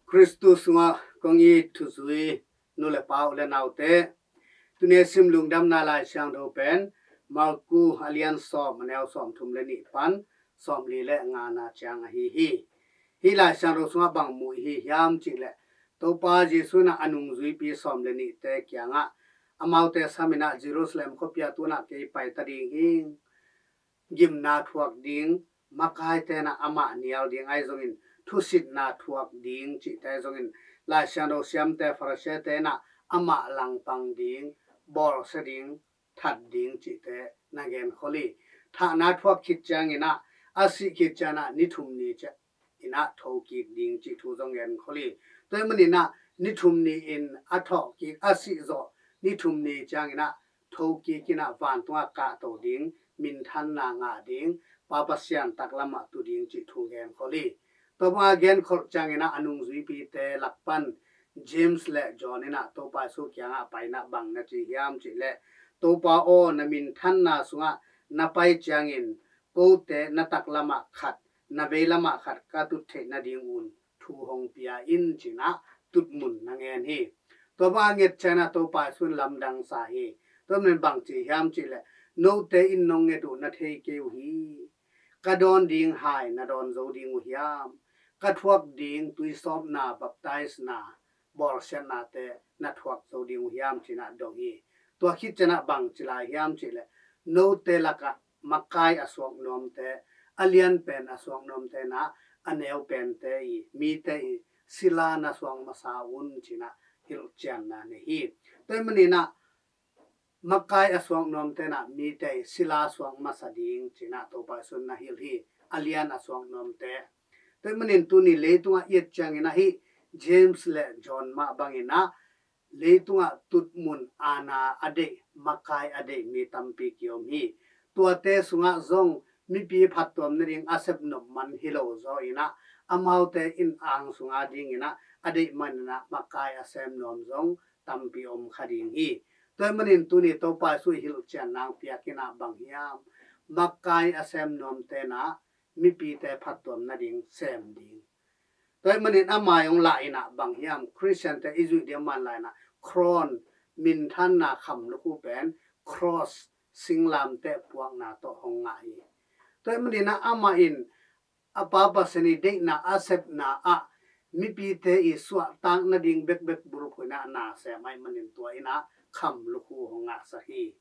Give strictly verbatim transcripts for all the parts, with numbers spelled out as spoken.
Khristu sungah kong it thuzui nu le pa, u le naute, tuni sim lungdamna Lai Siangtho pen Marku a lian sawm, a neu sawmthum le nih pan sawmli le ngana ciang ahi hi. Hih Lai Siangtho sungah bang mu i hi hiam cih leh, Topa Jesuh in a nungzuipi sawm le nihte kiangah amaute sam in a, Jerusalem khuapi ah tu-in a kei pai ta ding hi, gimna thuak ding, makaite in a amah nial ding, ahi zongin thusitna thuak ding cihte, ahi zongin Lai Siangtho siamte, Pharisee-te in a amah langpang ding, bawlsia ding, that ding cihte na genkhol hi. Thahna thuak khit ciangin a, a sih khit ciangin a ni thum ni ciang in a thokik ding cih thu zong genkhol hi. Tua ahih manin a ni thum ni-in a thawhkik, a sih zawh ni thum ni ciangin a thokik in a vantungah kahto ding, minthanna ngah ding, Pa Pasian taklamah tu ding cih thu genkhol hi. Tua banga genkhol ciangin a a nungzuipite lak pan James le John in a Topa Jesuh kiangah pai in a bang na ci hiam cih leh, Topa aw, na minthanna sungah na pai ciangin kote na taklamah khat, na veilamah khat ka tut theih nadingun thu hong pia in, ci-in a tutmun na ngen hi. Tua banga nget ciangin a Topa Jesuh in lamdang sa hi. Tua ahih manin bang ci hiam cih leh, note in nong nget uh na thei kei uh hi. Ka dawn ding hai na dawn zo ding uh hiam? Ka thuak ding tuisawpna, baptisena, bawlsiatnate na thuak zo ding uh hiam, ci-in a dong hi. Tua khit ciangin a bang ci lai hiam cih leh, note lakah makai a suak nuamte, a lian pen a suak nuamte in a, a neu pente i, mite i sila na suak masa un, ci-in a hilhcianna nei hi. Tua ahih manin a makai a suak nuamte in a mite i sila suak masa ding, ci-in a Topa Jesuh in na hilh hi, a lian a suak nuamte. Tua ahih manin tuni leitungah i et ciangin a hih James le John mah bangin a leitungah tutmun, aana a deih, makai a deih mi tampi kiom hi. Tuate sungah zong mipi phattuam nading a sep nop man hi lo zaw in a, amaute in ang sunga dingin a, a deih manin a makai a sem nuam zong tampi om kha ding hi. Tua ahih manin tuni Topa Jesuh i hilhcian nang piak in a bang hiam? Makai a sem nuamte in a mipite phattuam nading sem ding. Tua ahih manin a mai hong lah in a bang hiam? Khristiante i zuih ding a man lai in a, crown, minthanna kham lukhu pen cross, singlamteh puakna tawh hong ngah hi. Tua ahih manin a amah in a Pa Pasian i deihna a sepna ah mipite i suahtak nading bekbek bulphuh in a na sem ahih manin tua in a kham lukhu hong ngahsak hi.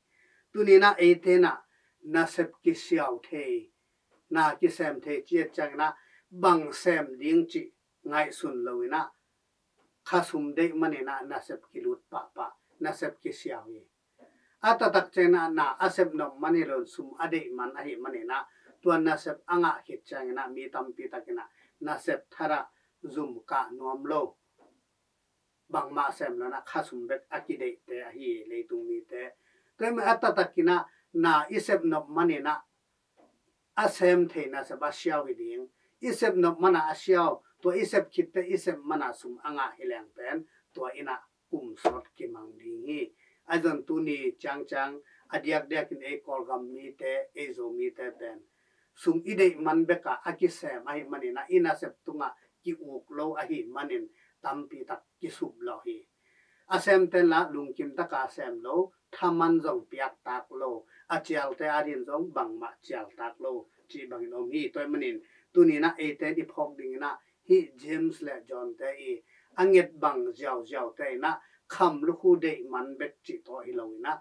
Tuni in a eite in a nasep kisiau thei, na kisem thei ci et ciangin a bang sem ding cih ngaihsun lo in a, khasum deih manin a nasep kilut pahpah, nasep kisiau hi. A taktak ciangin a na a sep nop man hi lo in sum a deih man ahih manin a, tua nasep a ngah khit ciangin a mi tampi takin a nasep thar ah zum kah nuam lo, bangmah sem lo in a khasum bek a kideihte ahi leitung mite. Tua ahih manin a taktak in a na i sep nop manin a a sem thei nasep a siau hi ding. I sep nop man a a siau, tua i sep khit teh i sep man a sum a ngah hi leng pen tua in a kum sawt kimang ding hi. Ahi zongin tuni ciangciang a diakdiakin ei Kawlgam mite, ei Zomite pen sum i deih man bek a a kisem ahih manin a i nasep tungah ki-uk lo ahih manin tampi tak kisup lo hi. A semte in la lungkim tak a sem lo, thaman zong piaktak lo, a cialte adingin zong bangmah cialtak lo cih bangin om hi. Tua ahih manin tuni in a eite in i phawk ding in a hih James le John-te i a nget bang ziauziaute in a kham lukhu deih man bek cih tawh hi lo in a,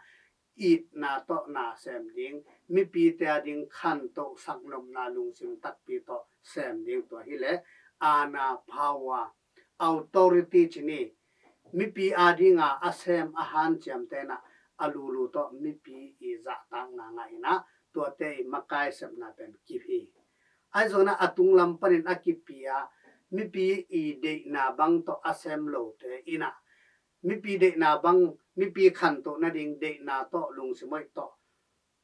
itna tawh na sem ding, mipite ading khantohsak nopna lungsim takpi tawh sem ding, tua hi leh aana, power, authority ci ni. Mipi ading a a sem a hanciamte in a a lulu tawh mipi i zahtakna ngah in a, tuate i makai sepna pen kip hi. Ahi zongin a a tunglam panin a kipia mipi i deihna bang tawh a sem lote in a, mipi deihna bang, mipi khantoh nading deihna tawh, lungsim hoih tawh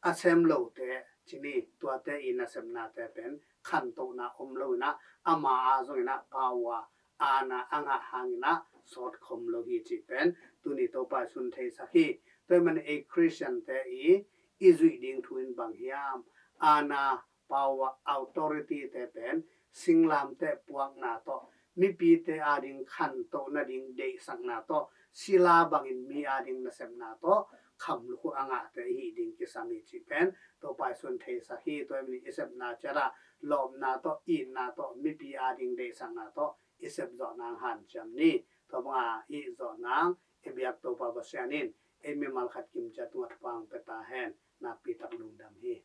a sem lote ci ni, tuate i nasepnate pen khantohna om lo in a, ama a zong in a power, aana a ngah hang in a sawt khom lo hi cih pen tuni Topa i sun theisak hi. Tua ahih manin ei Khristiante i i zuih ding thu in bang hiam? Aana, power, authority-te pen singlamteh puakna tawh mipite ading khantoh nading deihsakna tawh, sila bangin mi ading nasepna tawh khamluk uh a ngahte i hih ding kisam hi cih pen Topa Jesu'n theisak hi. Tua ahih manin i sepna ciatah lawpna tawh, itna tawh, mipi ading deihsakna tawh i sep zawh nang hanciam ni. Tua banga i hih zawh nang i biak Topa Pasian in ei mimal khat kim ciat tungah thupha hong pia ta hen. Nakpi tak lungdam hi.